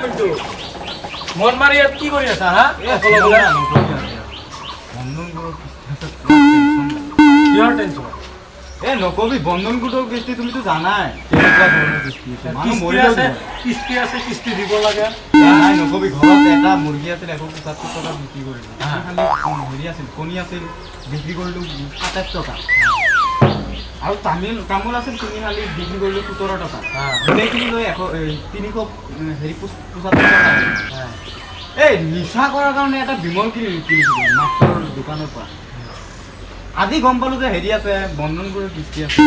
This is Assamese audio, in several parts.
মিণ্টু, মন মাৰি ইয়াত কি কৰি আছা হা? অকলে অকলে? বন্ধন গোটৰ কিস্তি আছে, টেনচন। কিহৰ টেনচন? এ নকবি, বন্ধন গোটৰ কিস্তি তুমিতো জানাই কেনেকুৱা ধৰণৰ কিস্তি আছে। মানুহ কিস্তি মৰিলেও আছে দিব। কিস্তি আছে, কিস্তি দিব লাগে। এ নাই, নকবি। ঘৰত এটা মুৰ্গী আছিল, 175 টকা বিক্ৰী কৰিলো। খালি হেৰি আছিল, কণী আছিল, বিক্ৰী কৰিলো 27 টকা। আৰু তামোল আছিল 3 শালি, বিক্ৰী কৰিলো 17 টকা। গোটেইখিনি লৈ এশ এই, তিনিশ হেৰি 75 টকা। এই নিচা কৰাৰ কাৰণে এটা বিমল কিনিছিলো মাষ্টৰৰ দোকানৰ পৰা। আজি গম পালো যে হেৰি আছে, বন্ধন গোটৰ কিস্তি আছে।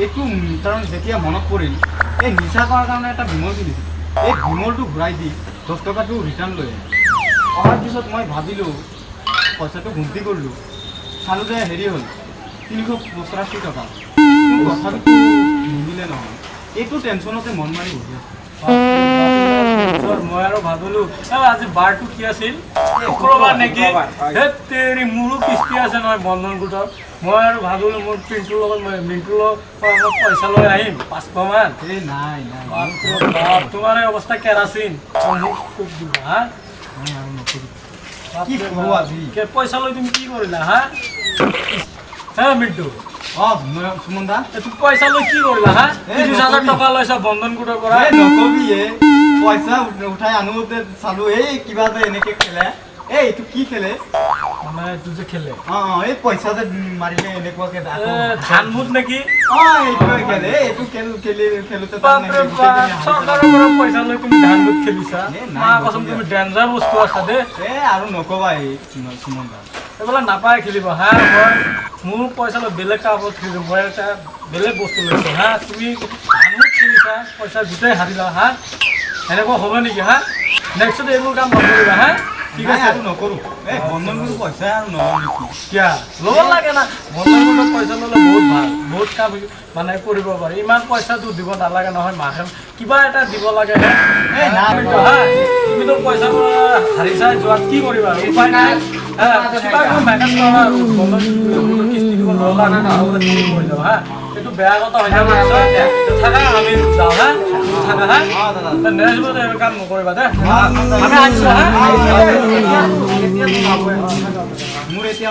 এইটো কাৰণ যেতিয়া মনত পৰিল, এই নিচা কৰাৰ কাৰণে এটা বিমল কিনিছিলো, এই বিমলটো ঘূৰাই দি 10 টকাটো ৰিটাৰ্ণ লৈ আহিলোঁ। অহাৰ পিছত মই ভাবিলোঁ, পইচাটো গুণতি কৰিলোঁ, চালোঁ যে হেৰি হ'ল 385 টকা। কিন্তু তথাপিতো নিমিলে নহয়। এইটো টেনশ্যনতে মন মাৰি বহি আছোঁ। মই আৰু ভাবিলো, এ আজি বাৰটো কি আছিল, শুক্ৰবাৰ নেকি? হেত তেৰি, মোৰো কিস্তি আছে নহয় বন্ধন গোটৰ। মই আৰু ভাবিলো, মোৰ পিণ্টুৰ লগত, মই মিণ্টুৰ লগত পৰা মই পইচা লৈ আহিম 500 মান। এই নাই নাই। বাপৰে বাপ, তোমাৰ এই অৱস্থা কেৰাচিন, মোক কোপ দিবা হা? নাই, আৰু নকবি। বাপৰে কি কৰোঁ বাপ। আজি? পইচা লৈ তুমি কি কৰিলা হা? হা মিণ্টু? অঁ, সুমন দা। এই তুমি পইচা লৈ কি কৰিলা হা? এই 30,000 নকবি। টকা লৈছা বন্ধন গোটৰ পৰা। এই নকবি। এই পইচা উঠাই আনোতে চালো, এই কিবা যে এনেকে খেলে, এই এইটো কি খেলে? মানে এইটো যে খেলে? অ, এই পইচা যে মাৰিলে এনেকুৱাকে আকৌ। এ, ধান মুঠ নেকি? অ, এইটোৱে খেলে। এই এইটো খেল খেলি খেলোতে তাৰমানে বাপৰে গোটেইখিনি বাপ, হাৰি চৰকাৰৰ পৰা পইচা লৈ তুমি ধান মুঠ খেলিছা? এ, নাই, মা কচম, নকবি। তুমি ডেঞ্জাৰ বস্তু আছা দেই। এ আৰু নকবা এই সুমন দা। এইবিলাক নাপায় খেলিব হা। মই মোৰ পইচা লৈ বেলেগ কামত খেলিছো, মই এটা বেলেগ বস্তু লৈছো হা। তুমি ধান মুঠ খেলিছা, পইচা গোটেই হাৰিলা হা। এনেকুৱা হ'ব নেকি হা? নেক্সট এইবোৰ কাম নকৰিবা হা, ঠিক নাই, আছে? আৰু নকৰো। এই বন্ধন গোটৰ পইচা আৰু নলওঁ নেকি? কিয় ল'ব লাগে না? বন্ধন গোটৰ পইচা ল'লে বহুত ভাল, বহুত কাম মানে কৰিব পাৰি। ইমান পইচাটো দিব নালাগে নহয়, মাহে কিবা এটা দিব লাগে হে। এই নাই। হা, তুমিতো পইচা হাৰিছা যোৱাত, কি কৰিবা আৰু, উপায় নাই হা। কিবা কিবি মেনেজ কৰা আৰু। বন্ধন গোটৰ কিস্তি দিব নলা, নহ'লে ঠিক হৈ যাব হা। সেইটো বেয়া কথা হৈ যাব। থাকা, আমি যাওঁ হা, থাকা হা। অ দাদা। নেক্সট এই কাম নকৰিবা দে, আমি আনিছো হা। মোৰ এতিয়া